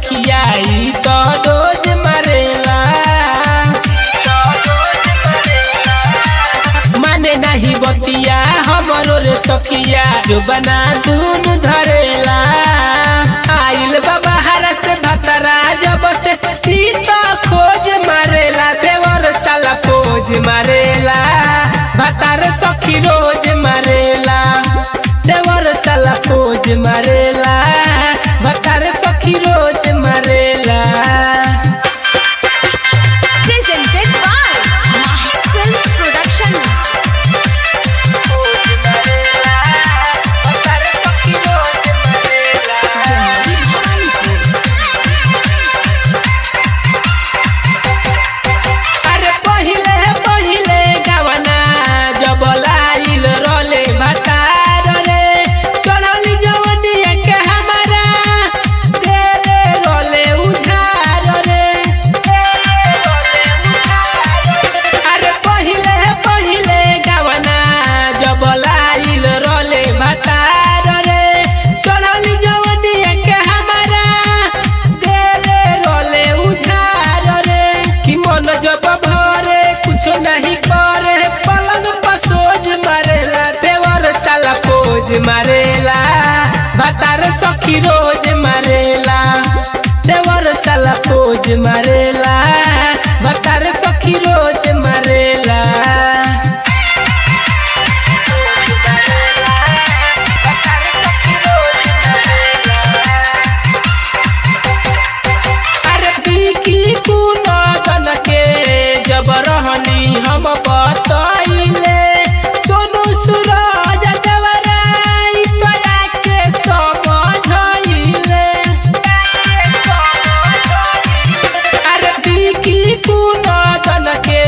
सखिया ई तो रोज मारेला। माने नहीं बतिया हमरो रे सखिया जो बना दून धरेला। आइल बाबा हरा से भतरा जब से तो खोज मारेला। देवर साला पोज मारेला भतार सखी रोज मारेला। देवर साला पोज मारेला भतार सखी रोज मारेला। Presented by Mahi Films Production. अरे पहिले पहिले गवना जब लाइल रोले भतार रे चढ़ल जवनिया के हमारा देले रोले उझार रे। अरे पहिले पहिले गवना जब लाइल रोले भतार रे चढ़ल जवनिया के हमारा देले रोले उझार रे। कि मन जब भरे कुछ नहीं करे पलंग पर सोज मारेला। देवर साला पोज मारेला भतार सखी रोज मारेला। देवर साला पोज मारेला भतार सखी रोज मारेला। अरे बिकी कुनदन के जब रहनी हम बतैले सोनू सूरज देवराई तोरा के समझैले। अरे बिकी कुनदन के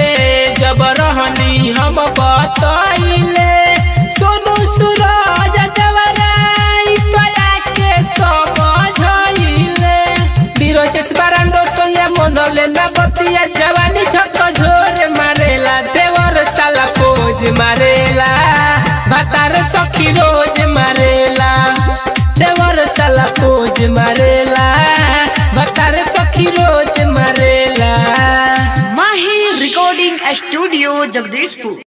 जब रहनी हम बतैले सोनू सूरज देवराई तोरा के समझैले। बिरोजेश बारांडो सोया मनले ना बतिया जवानी छक झोर मारेला। देवर साला पोज मारेला भतार सखी रोज मारेला। देवर साला पोज मारेला भतार सखी रोज मारेला। Mahi Recording Studio, Jagdishpur.